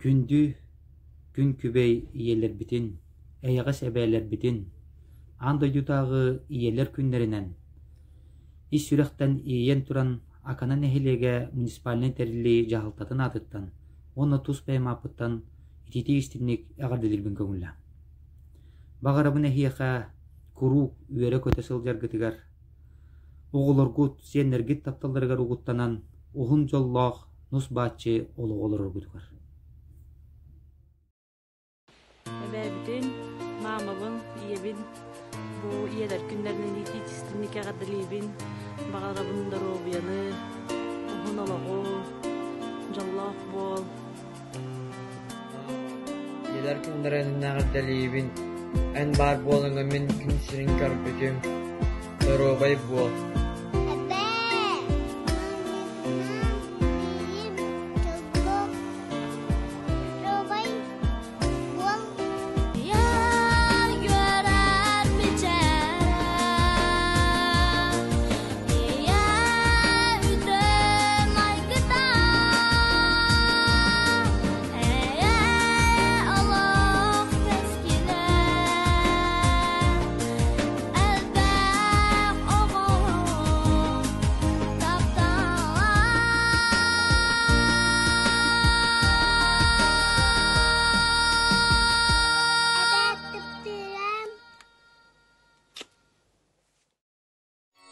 Күндү күн күбэй ийэлэрбитин, эйэҕэс эбээлэрбитин, аан дойдутааҕы ийэлэр күннэринэн ис сүрэхтэн иэйэн туран Акана нэһилиэгэ муниципальнай тэриллии дьаһалтатын аатыттан уонна тус бэйэм ааппыттан итиитик-истиҥник эҕэрдэлиирбин көҥүллээ. Баҕарабын эһиэхэ куруук үөрэ-көтө сылдьаргытыгар, оҕолоргут, сиэннэргит тапталларыгар угуттанан уһун дьоллоох нус-бааччы олоҕу олороргутугар. Эбээбитин, маамабын, ийэбин бу ийэлэр күннэринэн итиитистинник эҕэрдэлиибин, баҕарабын доруобуйаны, уһун олоҕу, дьоллоох буол. Ийэлэр күннэринэн эҕэрдэлиибин, эн баар буолаҥҥа мин күн сирин көрбүтүм, доруобай буол. Эбээ, маамабын дьоллоох доруобай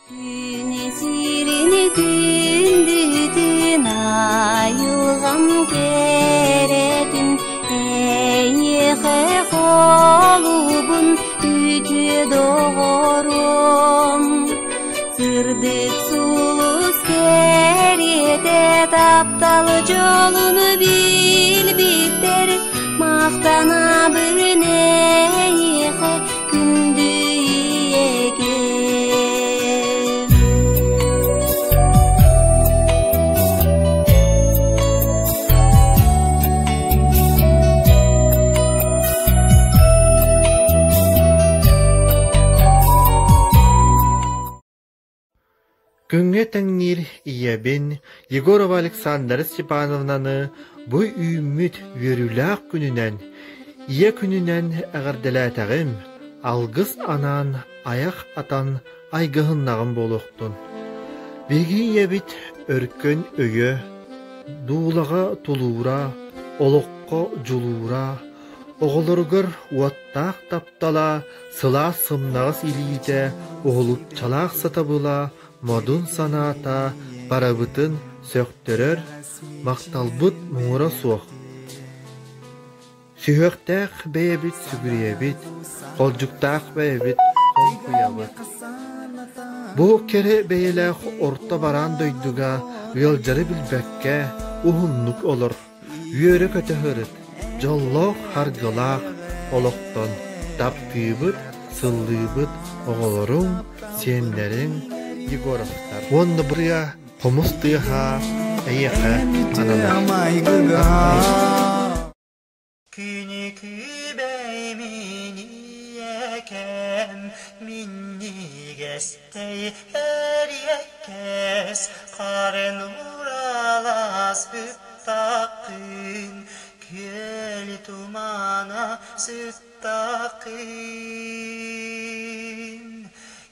Күнү сирини күндүтүн айылҕам кэрэтин эйиэхэ холубун үтүө доҕорум сырдык сулус кэриэтэ таптал дьолун билбиттэр махтанабын эйиэхэ күндү ийэкэм. Күҥҥэ тэҥниир ийэбин Егорова Александра Степановнаны бу үүммүт үөрүүлээх күнүнэн, Ийэ күнүнэн эҕэрдэлээтэҕим, алгыс анаан айах атан айгыһыннаҕым буолуохтун. Биһиги ийэбит өркөн өйө, дуулаҕа тулуура, олоххо дьулуура, оҕолоругар уоттаах таптала, сылаас сымнаҕас илиитэ, уһулуччалаах сатабыла, модун санаата барыбытын сөхтөрөр, махталбыт муҥура суох. Сүһүөхтээх бэйэбит сүгүрүйэбит, холдьуктаах бэйэбит хоҥкуйабыт. Бу кэрэ бэйэлээх орто бараан дойдуга ыалдьары билбэккэ уһуннук олор. Үөрэ-көтө сырыт, дьоллоох-саргылаах олохтон таптыыбыт, сыллыыбыт оҕолоруҥ, сиэннэриҥ Егоровтар уонна бырыа хомус тыаһа эйиэхэ ананар. Күнү күбэй мин ийэкэм, минньигэстэй эриэккэс, харын уралас ыттаккын, күөл тумана сыттаккын.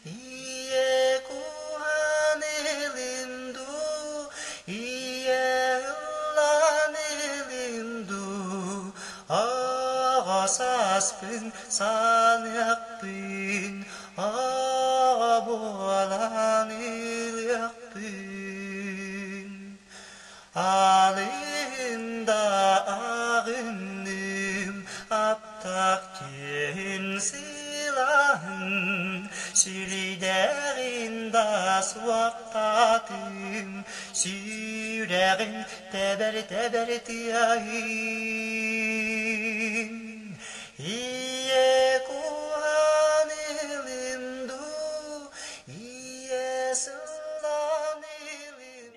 Ийэ куһаан ылын дуу, ийэ ыллаан ылын дуу, аҕа сааспын саныахпын, аҕа буолан ылыахпын. Алыһын да аҕынным, аптаах киһин сылаһын, сүлүйдэҕин да суохтаатым, сүрэҕин тэбэр-тэбэр тыаһын. Ийэ куһаан ылын дуу, ийэ сылаан ылын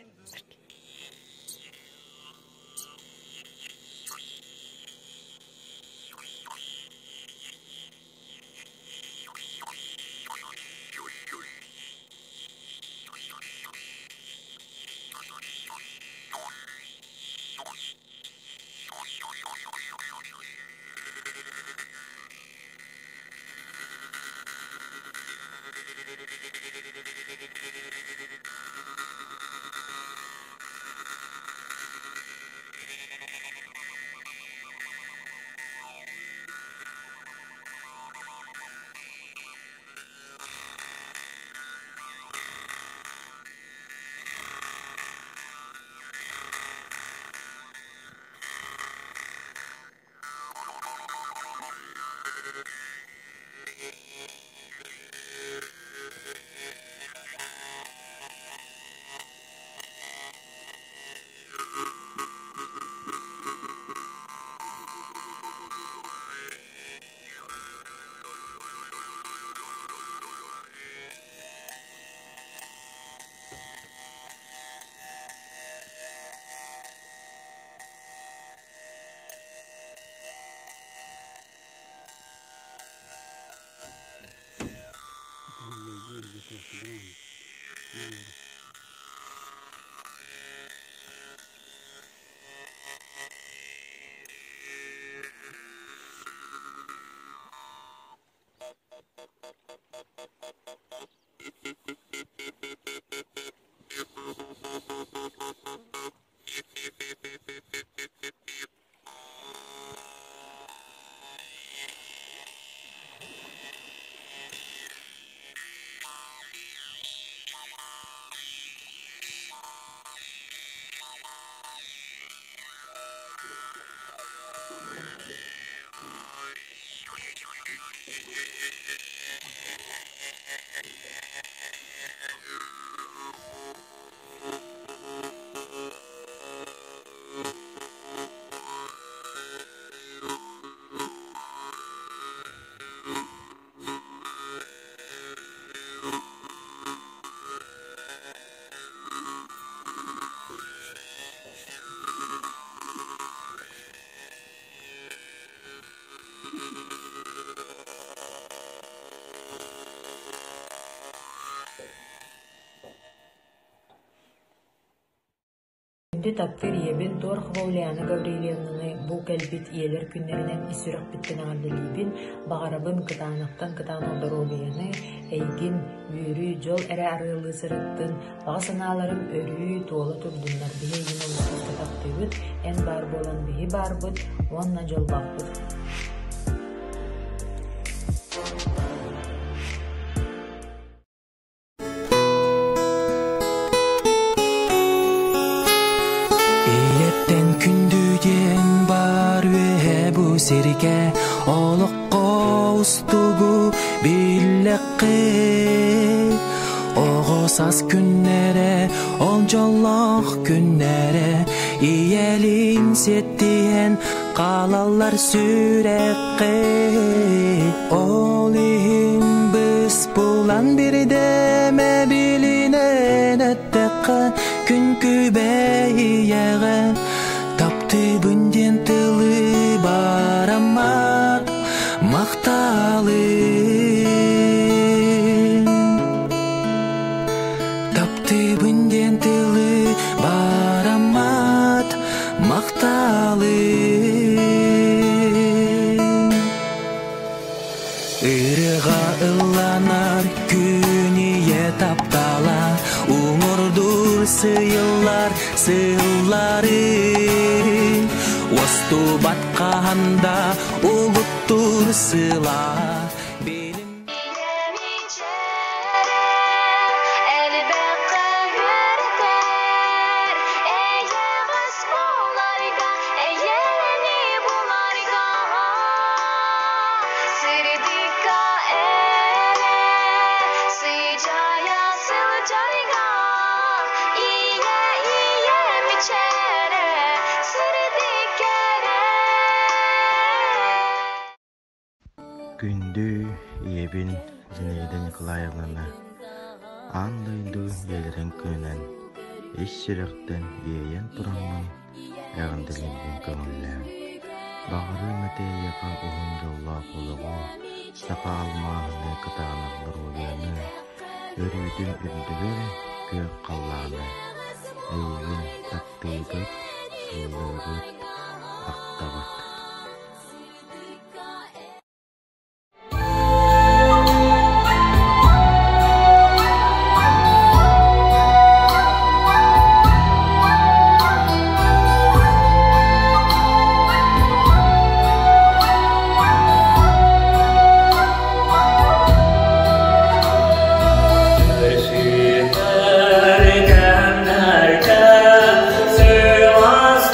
Күндү таптыыр ийэбин Торхова Ульяна Гаврильевнаны бу кэлбит ийэлэр күннэринэн ис сүрэхпиттэн эҕэрдэлиибин, баҕарабын кытаанахтан кытаанах доруобуйаны, эйигин үөрүү, дьол эрэ арыаллыы сырыттын, баҕа санааларым өрүү туола турдуннар, биһи эйигин олус күүскэ таптыыбыт, эн баар буолан биһи баарбыт уонна дьоллоохпут. Ийэттэн күндү диэн баар үөһэ бу сиргэ олоххо устугу биллэххэ Оҕо саас күннэрэ, ол дьоллоох күннэрэ ийэлиин сиэттиһэн хаалаллар сүрэххэ Ол иһин быс булан бирдэмэ билинэн эттэххэ күн күбэй ийэҕэ таптыыбын диэн тылы бараммат махталы Таптыыбын диэн тылы бараммат махталы Ырыаҕа ылланар күн ийэ таптала уҥуордуур сыйыллар сыллары уостубат хаһан да угуттуур сыла Күндү ийэбин Зинаида Николаевнаны аан дойду ийэлэрин күнүнэн ис сүрэхтэн иэйэн тураммын эҕэрдэлиирбин көҥүллээҥ. Баҕарыам этэ эйиэхэ уһун дьоллоох олоҕу, саха алмааһыныы кытаанах доруобуйаны, өрүүтүн үрдүгэр күөх халлааны, эйигин таптыыбыт, сыллыыбыт, ахтабыт. Көрсүһэр кэмнэргэ сылаас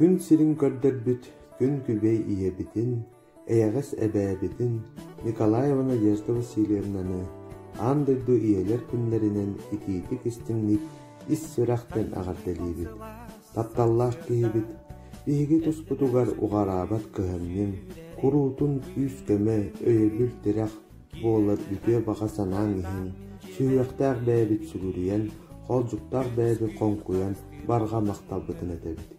Күн сирин көрдөрбүт күн күбэй ийэбитин, эйэҕэс эбээбитин Николаева Надежда Васильевнаны аан дойду ийэлэр күннэринэн итиитик-истиҥник ис сүрэхтэн эҕэрдэлиибит. Тапталлаах киһибит, биһиги туспутугар уҕараабат кыһамньыҥ, куруутун күүс-көмө, өйөбүл-тирэх буолар үтүө баҕа санааҥ иһин, сүһүөхтээх бэйэбит сүгүрүйэн, хоолдьуктаах бэйэбит хоҥкуйан барҕа махталбытын этэбит.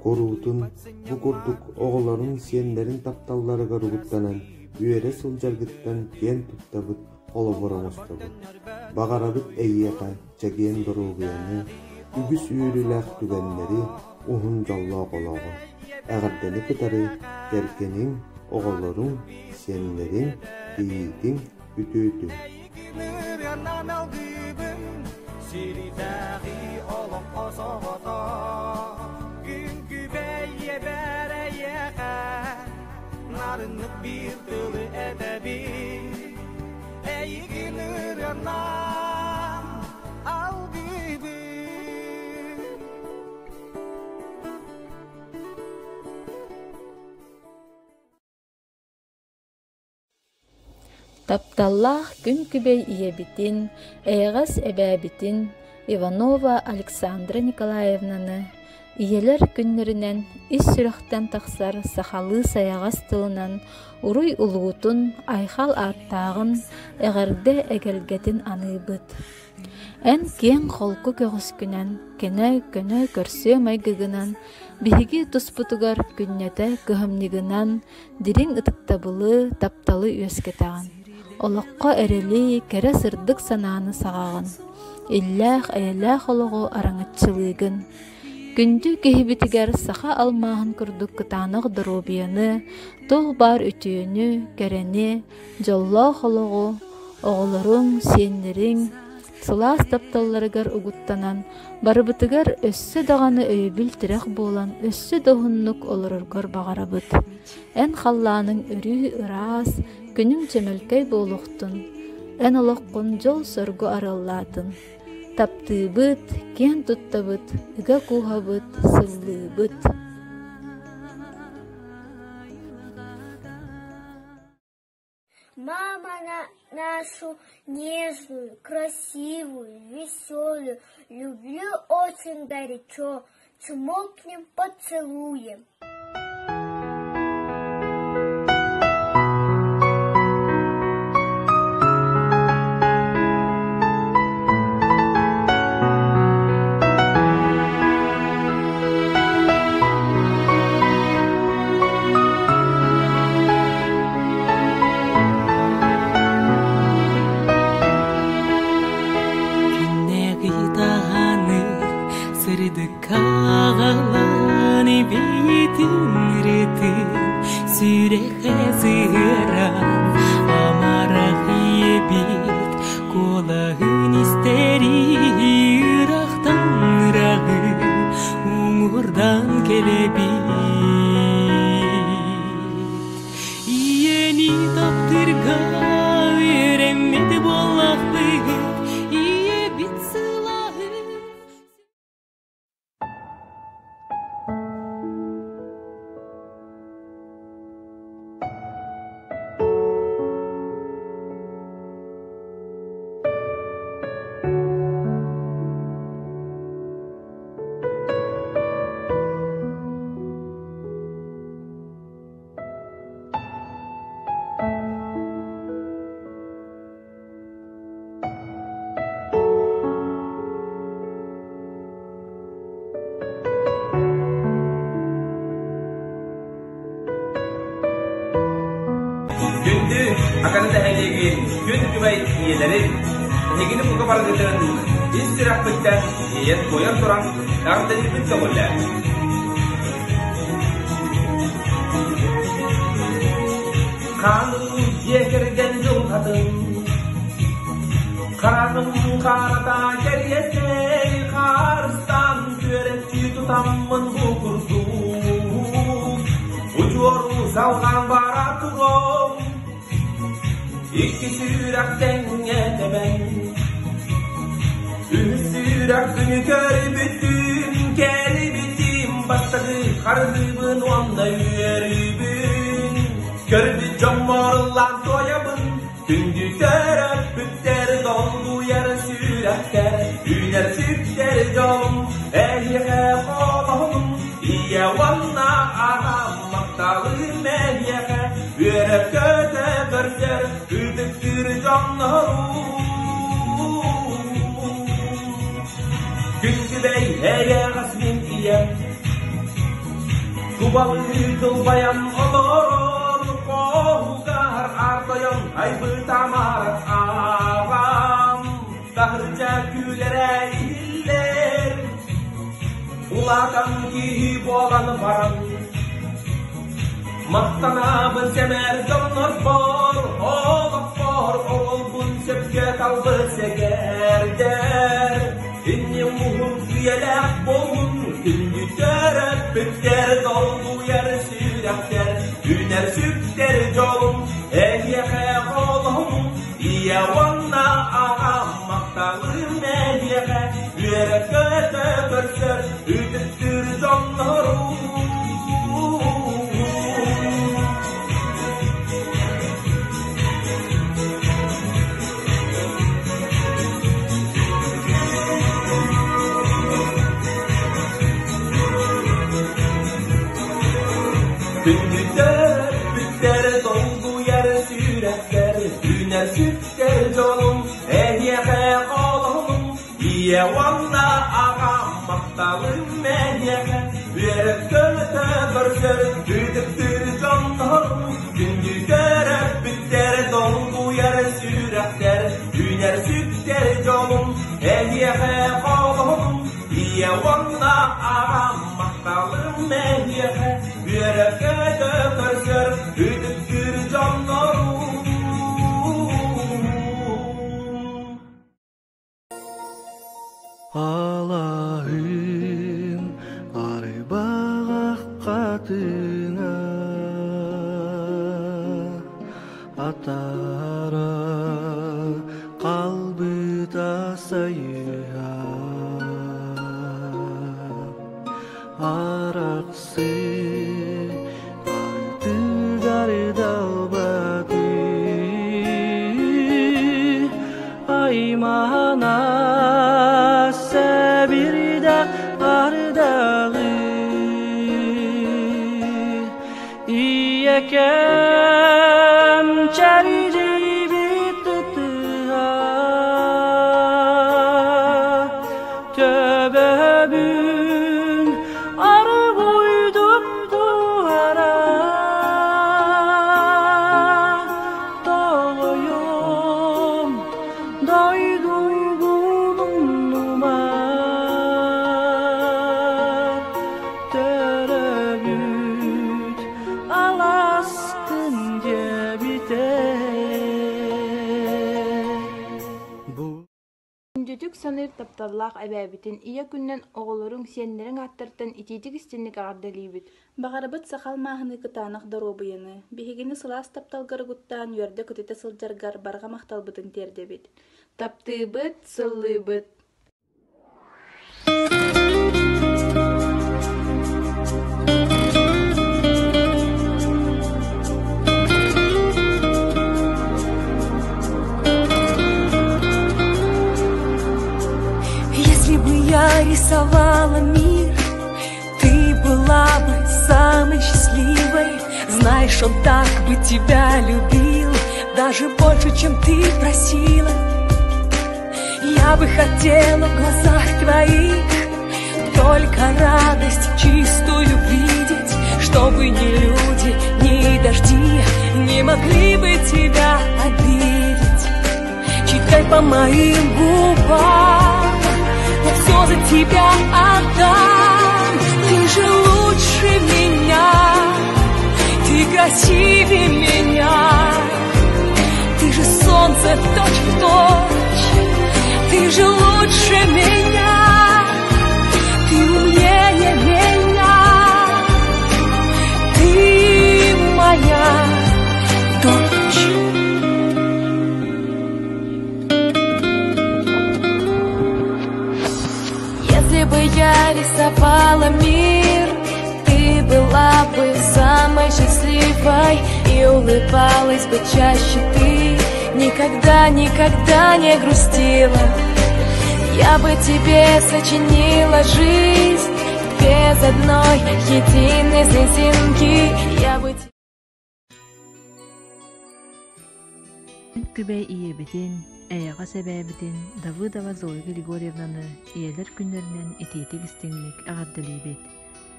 Куруутун бу курдук оҕолорун, сиэннэрин тапталларыгар угуттанан үөрэ сылдьаргыттан киэн туттабыт, холобур оҥостобут. Баҕарабыт эйиэхэ чэгиэн доруобуйаны, үгүс үөрүүлээх түгэннэри, уһун дьоллоох олоҕу. Эҕэрдэни кытары кэргэниҥ, оҕолоруҥ, сиэннэриҥ, кийиитиҥ үтүөтүн. Сирдээҕи олоххо соҕотох күн күбэй ийэбэр эйиэхэ нарыннык биир тылы этэбин эйигин ырыанан алгыыбын. Тапталлаах күн күбэй ийэбитин, эйэҕэс эбээбитин Иванова Александра Николаевнаны Ийэлэр күннэринэн ис сүрэхтэн тахсар сахалыы сайаҕас тылынан уруй улуутун, айхал ааттааҕын, эҕэрдэ эгэлгэтин аныыбыт. Эн киэҥ-холку көҕүскүнэн, көнө-көнө көрсүө майгыгынан биһиги туспутугар күннэтэ кыһамньыгынан дириҥ ытыктабылы, тапталы үөскэтэҕин, олоххо эрэли, кэрэ сырдык санааны саҕаҕын, иллээх, эйэлээх олоҕу араҥаччылыыгын. Күндү киһибитигэр саха алмааһын курдук кытаанах доруобуйаны, туох баар үтүөнү, кэрэни, дьоллоох олоҕу, оҕолоруҥ, сиэннэриҥ сылаас тапталларыгар угуттанан, барыбытыгар өссө даҕаны өйөбүл-тирэх буолан, өссө да уһуннук олороргор баҕарабыт. Эн халлааныҥ өрүү ыраас, күнүҥ чэмэлкэй буолуохтун, эн олоххун дьол-соргу арыаллаатын. Таптыыбыт, киэн туттабыт, ыга кууһабыт, сыллыыбыт. Мама на нашу нежную, красивую, веселую люблю очень горячо, чмокнем, поцелуем. Күннээҕи таһаны сырдыкка аҕалан ибиитин ырытын сүрэхэ сыһыаран амарах ийэбит куолаһын истэри ырахтан ыраҕы уҥуордан кэлэбит Ийэни таптырга үөрэммит буоллахпыт ийэбит сылааһын Күндү Акана нэһилиэгин күн күбэй ийэлэрин, эһигини бука барыгытын ис сүрэхпиттэн иэйэн-туойан туран эҕэрдэлиирбин көҥүллээ. Хаанын дьиэ кэргэн дьылҕатын Хараҕым харата кэриэстэй хаарыстаан күөрэччи тутаммын бу курдук Удьуору салҕаан бара туруом Икки сүрэх тэҥҥэ тэбэн Үһүс сүрэх күнү көрбүтүм кэлбитим бастакы Харыһыыбын уонна үөрүүбүн, Көрбүт дьоммор ыллаан туойабын, Күндү төрөппүттэр долгуйар сүрэхтэр, Үүнэр сүктэр дьолум, эһиэхэ холоһунум, Ийэ уонна аҕам махталым эһиэхэ, Үөрэ-көтө көрсөр ытыктыыр дьоннорум. Күн-күбэй эйэҕэс мин ийэм, Кубалыы кылбайан олорор, Хоһугар аар тойон айбыт амарах аҕам, Таһырдьа күлэрэ иһиллэр, Улаатан киһи буолан баран, Махтанабын сэмээр дьоннорбор, олохпор оҕолбун сөпкө талбыт сэгэрдэр. Инним уһун үйэлээх буолун, күндү төрөппүттэр, долгуйар сүрэхтэр, үүнэр сүктэр дьолум, эһиэхэ холоһум, ийэ уонна аҕам махталым эһиэхэ, үөрэ-көтө көрсөр ытыктыыр дьоннорум. Күндүтэр, бүттэр, долгуйар сүрэхтэр, үүнэр сүктэр дьолум, эһиэхэ холоһум, ийэ уонна аҕам махталым эһиэхэ, үөрэ-көтө көрсөр ытыктыыр дьоннорум, күндү төрөппүттэр, долгуйар сүрэхтэр, үүнэр сүктэр дьолум, эһиэхэ холоһум, ийэ уонна аҕам махталым эһиэхэ, үөрэ-көтө көрсөр ытыктыыр дьоннорум. Алаһым арбаҕах хатыҥа атара қалбыта сайыһа арахсы ардыгар далбаты аймана сэбирдэх ардаҕы ийэкэм чэрдийбит ытыһа төбөбүн аргуйдук туһара тоҕойум дойдугун умнума төрөбүт аласкын диэбитэ Күндүтүк саныыр тапталлаах эбээбитин ийэ күнүнэн оҕолоруҥ, сиэннэриҥ ааттарыттан итиитик-истиҥник эҕэрдэлиибит! Баҕарабыт саха алмааһыныы кытаанах доруобуйаны, биһигини сылаас тапталгар угуттаан үөрдэ-көтүтэ сылдьаргар барҕа махталбытын тиэрдэбит. Таптыыбыт, сыллыыбыт! Если бы я рисовала мир, ты была бы самой счастливой. Знаешь, он так бы тебя любил, даже больше, чем ты просила. Я бы хотела в глазах твоих только радость чистую видеть, чтобы ни люди, ни дожди не могли бы тебя обидеть. Читай по моим губам, я все за тебя отдам. Ты же лучше меня, ты красивее меня, ты же солнце точь в точь, ты же лучше меня, ты умнее меня, ты моя дочь. Если бы я рисовала мир, ты была бы самой счастливой и улыбалась бы чаще ты. Никогда, никогда не грустила. Я бы тебе сочинила жизнь без одной единой слезинки. Я бы Күбэй ийэбитин, эйэҕэс эбээбитин Давыдова Зоя Григорьевнаны ийэлэр күннэринэн итиитик-истиҥник эҕэрдэлиибит!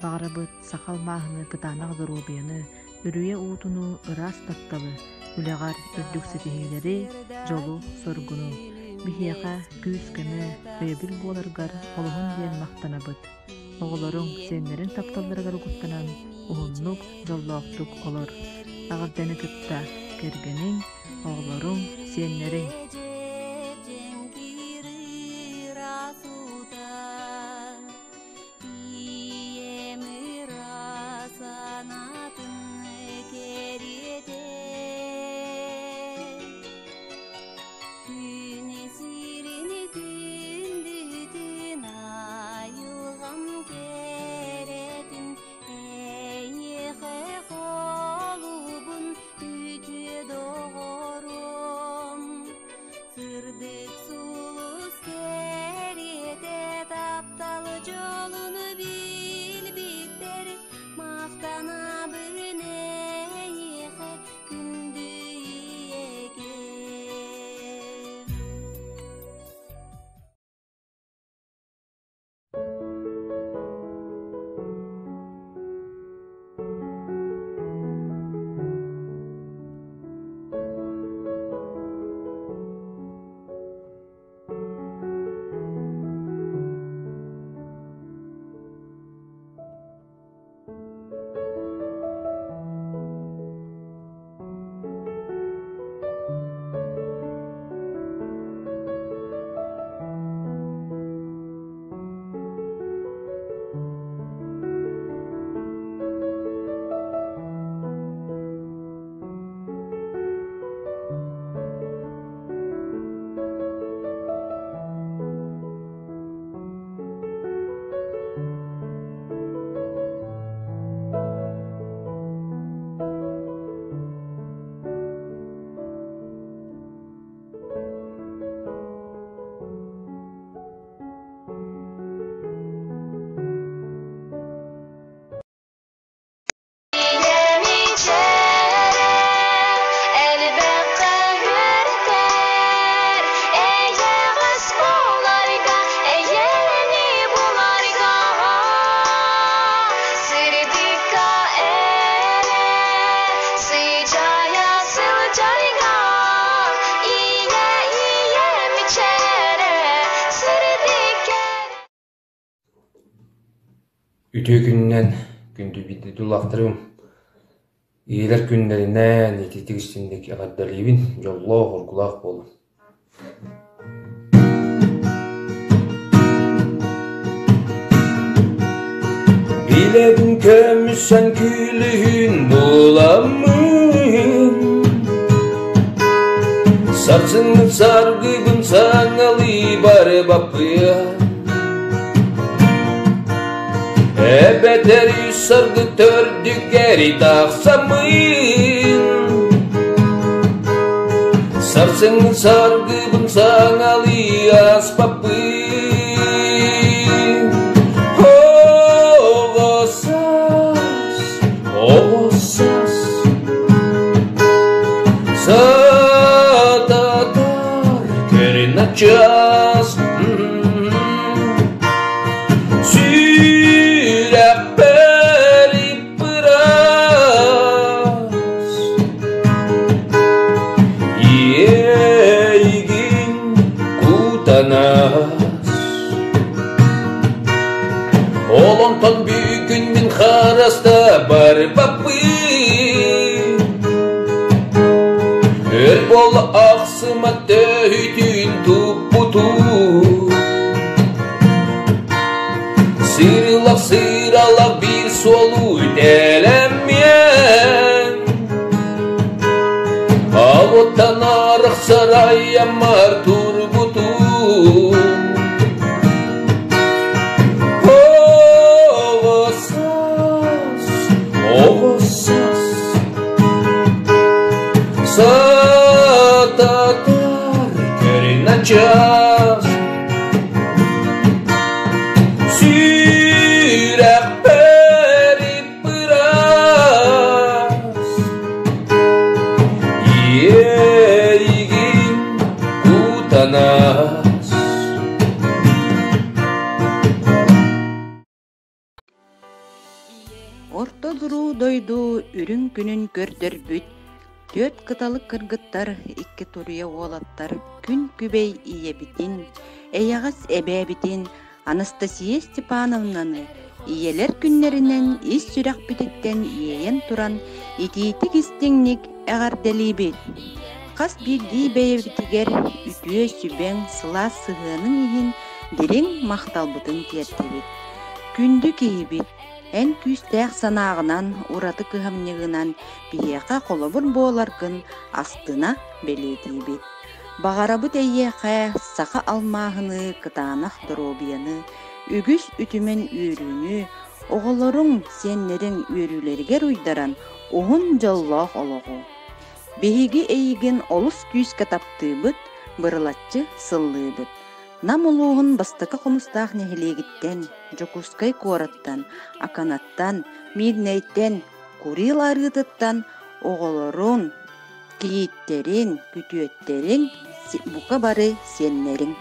Баҕарабыт саха алмааһыныы кытаанах доруобуйаны, үрүйэ уутунуу ыраас тапталы, үлэҕэр үрдүк ситиһиилэри, дьолу-соргуну! Биһиэхэ күүс-көмө, өйөбүл буоларгар олуһун диэн махтанабыт! Оҕолоруҥ, сиэннэриҥ тапталларыгар угуттанан, уһуннук, дьоллоохтук олор. Эҕэрдэни кытта кэргэниҥ, оҕолоруҥ, сиэннэриҥ. Сырдык сулус кэриэтэ таптал дьолун билбиппэр махтанабын эйиэхэ күндү ийэкэм. Үтүө күнүнэн күндү дойдулаахтарым, ийэлэр күннэринэн итиитик истиҥник эҕэрдэлиибин, дьоллоох, оргулаах буолун. Билэбин көмүсөн күлүһүн буламмын, Сарсыҥҥы саргыбын саҥалыы барбаппыа. Эбэтэр үс саргы төрдүгэр тахсаммын, Сарсыҥҥы саргыбын саҥалыы аспаппын. Оҕо саас, оҕо саас, саататар кэрин час. Сүрэхпэр ып-ыраас, иэйигин кутанаас. Ол онтон бүгүн мин хараста барбаппын, Өр буола ахсыма төһүтүн туппутун. Сырылах сыралах биир суолу үтэлэммиэн, Алоттан арахсар айаммар турбутум. Оҕо саас, начаас Сүрэхпэр ып-ыраас Иэйигин кутанаас Орто дуруу дойду үрүҥ күнүн көрдөрбүт түөрт кыталык кыргыттар, икки туруйа уолаттар күн күбэй ийэбитин, эйэҕэс эбээбитин Анастасия Степановнаны ийэлэр күннэринэн ис сүрэхпититтэн иэйэн туран итиитик-истиҥник эҕэрдэлиибит! Хас биирдии бэйэбитигэр үтүө сүбэҥ, сылаас сыһыаныҥ иһин дириҥ махталбытын тиэрдэбит. Күндү киһибит, эн күүстээх санааҕынан, ураты кыһамньыгынан биһиэхэ холобур буоларгын астына бэлиэтиибит. Баҕарабыт эйиэхэ саха алмааһыныы кытаанах доруобуйаны, үгүс үтүмэн үөрүүнү, оҕолоруҥ, сиэннэриҥ үөрүүлэригэр уйдаран уһун дьоллоох олоҕу. Биһиги эйигин олус күүскэ таптыыбыт, бырылаччы сыллыыбыт. Нам улууһун Бастакы Хомустаах нэһилиэгиттэн, Дьокуускай куораттан, Аканаттан, Миирнэйтэн, Курил арыытыттан оҕолорун, кийииттэрин, күтүөттэрин, бука бары сиэннэриҥ.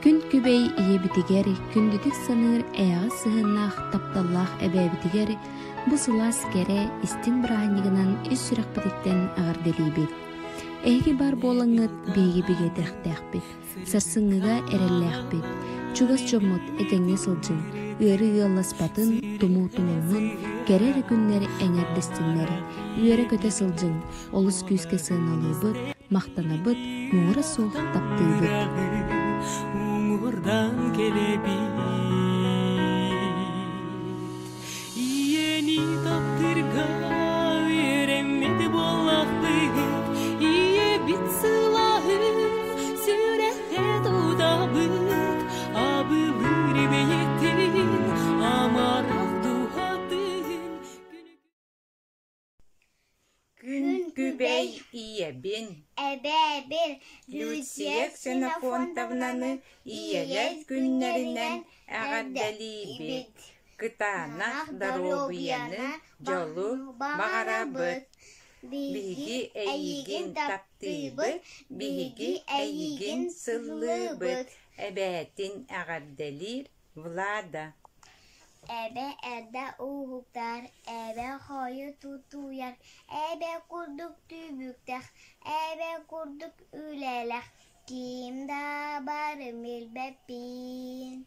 Күн күбэй ийэбитигэр күндүтүк саныыр эйэҕэс сыһыаннаах тапталлаах эбээбитигэр бу сылаас кэрэ истиҥ бырааһынньыгынан ис сүрэхпититтэн эҕэрдэлиибит. Эһиги баар буолаҥҥыт биһиги бигэтиэхтээхпит. Сарсыҥҥыга эрэллээхпит, чугас дьоммут этэҥҥэ сылдьыҥ, ыарыы ыалласпатын, тумуу тумуҥҥун, кэрэ эрэ күннэр эҥэрдэстиннэр, үөрэ-көтө сылдьыҥ, олус күүскэ сыаналыыбыт, махтанабыт, муҥура суох таптыыбыт. Уҥуордан кэлэбит Ийэни таптыырга үөрэммит буоллахпыт, ийэбит сылааһын сүрэххэ тутабыт, абылыыр бэйэтин амарах дууһатын. Күн күбэй ийэбин, Эбээбин Люция Ксенофонтовнаны ийэлэр күннэринэн эҕэрдэлиибит! Кытаанах доруобуйаны, дьолу баҕарабыт! Биһиги эйигин таптыыбыт, биһиги эйигин сыллыыбыт! Эбээтин эҕэрдэлиир Влада Эбэ эрдэ уһуктар, эбэ хойут утуйар, эбэ курдук түбүктэх, эбэ курдук үлэлэх, ким да барын билбэппин,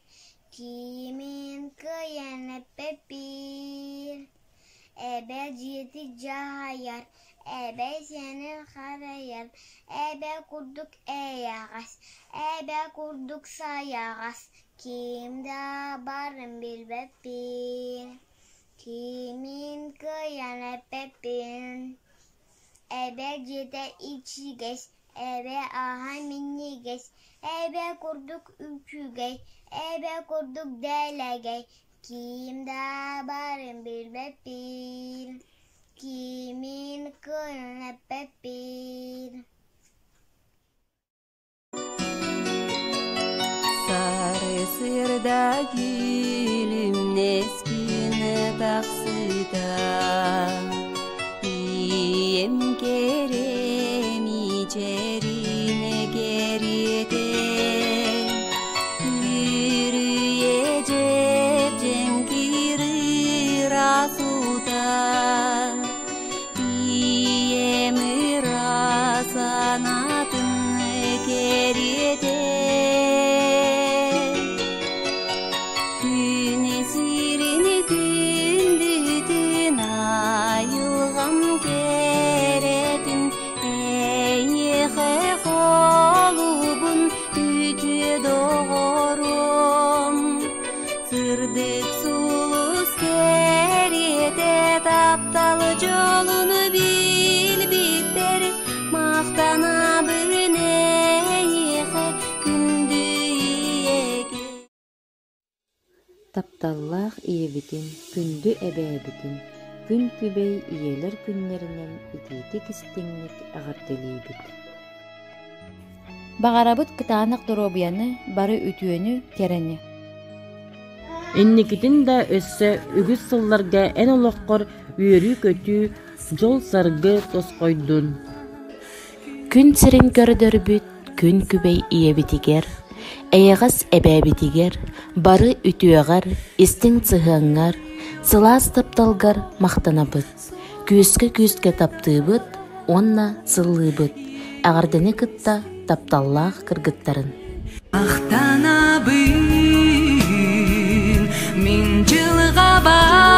кимин кыайан эппэппин. Эбэ дьиэтин дьаһайар, эбэ сиэнин харайар, эбэ курдук эйэҕэс, эбэ курдук сайаҕас, ким да барын билбэппин, кимин кыайан эппэппин. Эбэ дьиэтэ ичигэс, эбэ аһа минньигэс, эбэ курдук үчүгэй, эбэ курдук дэлэгэй, Ким да барын билбэппин, кимин кыайан. Тапталлаах ийэбитин, күндү эбээбитин күн күбэй ийэлэр күннэринэн итиитик-истиҥник эҕэрдэлиибит! Баҕарабыт кытаанах доруобуйаны, бары үтүөнү, кэрэни. Инникитин да өссө үгүс сылларга эн олоххор үөрүү-көтүү, дьол-саргы тосхойдун. Күн сирин көрдөрбүт күн күбэй ийэбитигэр, эйэҕэс эбээбитигэр, бары үтүөҕэр, истиҥ сыһыаҥҥар, сылаас тапталгар махтанабыт, күүскэ-күүскэ таптыыбыт уонна сыллыыбыт, эҕэрдэни кытта тапталлаах кыргыттарын. Махтанабын мин дьылҕабар.